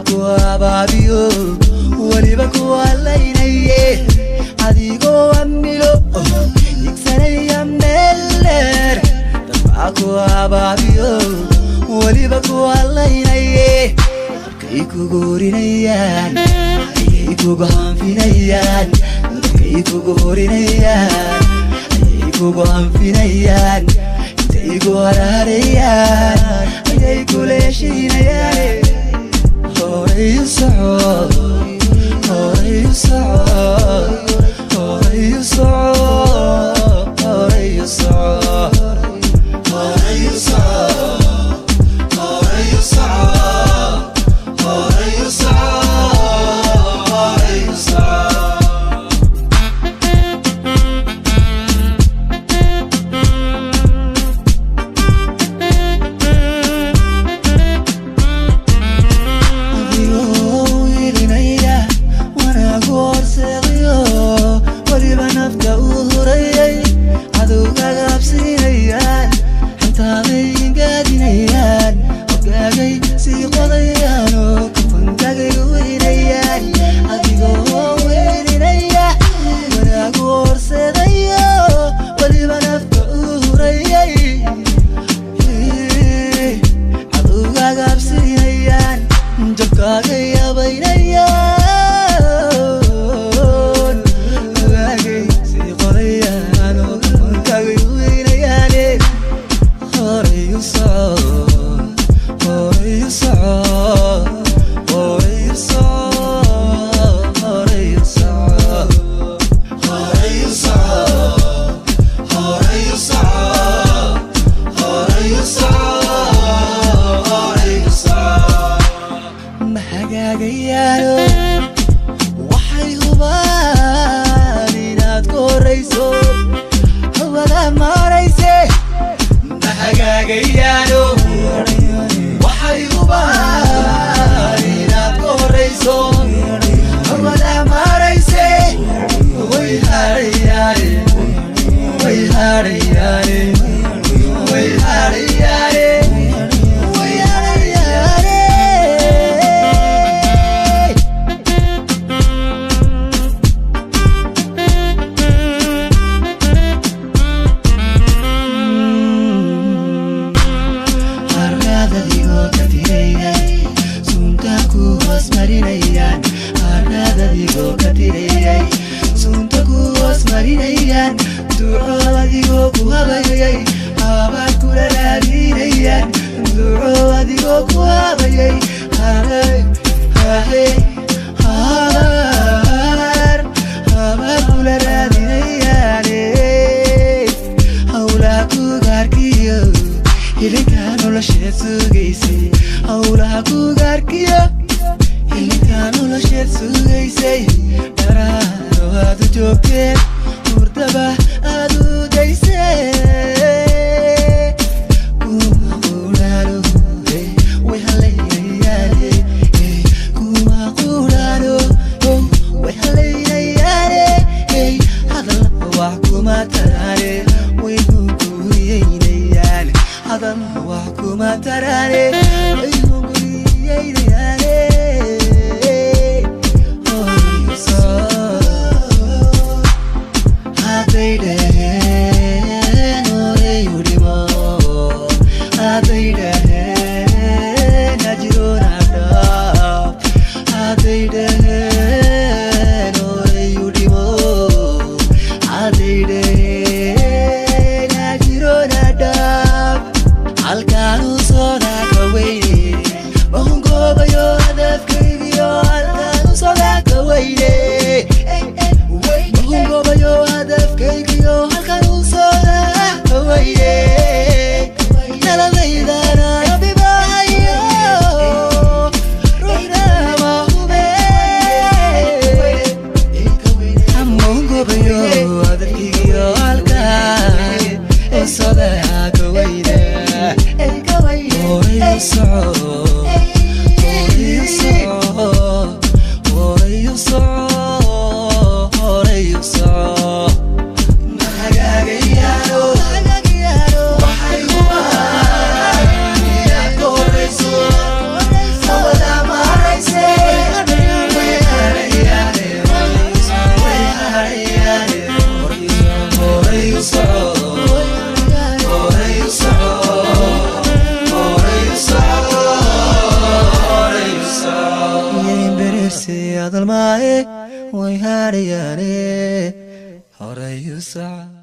Ku abaabiyo weliba ku halaynaye, adigoo amilo igsanaya meel dheer. Dabaa ku abaabiyo weliba ku halaynaye, dabkay kugu horinayaan, ayay kugu hanfinayaan. Dabkay kugu horinayaan, ayay kugu hanfinayaan. Intay ku haraarayaan, ayay kuleeshiinayaan. Horay u soco, horay u soco, horay u soco, horay u soco, horay u soco, horay u soco, horay u soco, horay u soco. Adigoo ilinaya wanaagu horseedayo, weliba nafta uu hurayay, cadowgaaga absiinayaan, xantaaday ingaadinayaan, hoggaagay sii qodayaan oo kafankaagay weynayaan. Adigoo welinaya wanaagu horseedayo, weliba nafta uu hurayay, cadowgaaga absiinayaan, jabkaaga yabaynayaan, ogaagay sii qorayaan oo kafankaagay weynayaane. Horay u soco, horay u soco, horay u soco, horay u soco, horay u soco, horay u soco, horay u soco, horay u soco. Ma hagaagayaano, waxay hubaan inaad ku horayso hawada maarayse. Ma hagaagayaano, waxay hubaan inaad ku horayso hawada maarayse. Way harayaane, way harayaane, way harayaane, way harayaane. Harraadadigoo ka tirayay, sunta ku hoos marinayaan. Harraadadigoo ka tirayay, sunta ku hoos marinayaan. Duco adigoo ku habayay, habaad kula raadinayaan. Duco adigoo ku habayay, haray hahe habaar habaar kula raadinayaane. Howlaha kugaarkiyo hilinka nolosheed sugaysay, howlaha kugaarkiyo hilinka nolosheed sugaysay, dharaaro aad u joogteen, hurdaba aad u daysay. Kuma quraalo, way halaynayaane. Kuma quraalo, way halaynayaane. Hadal wax kuma taraane, way hunguriyeynayaan. Hadal wax kuma taraane, way hunguriyeynayaane. Horay u soco, hadday dheer. Hadal maaye, way hadhayaane, horay u soco.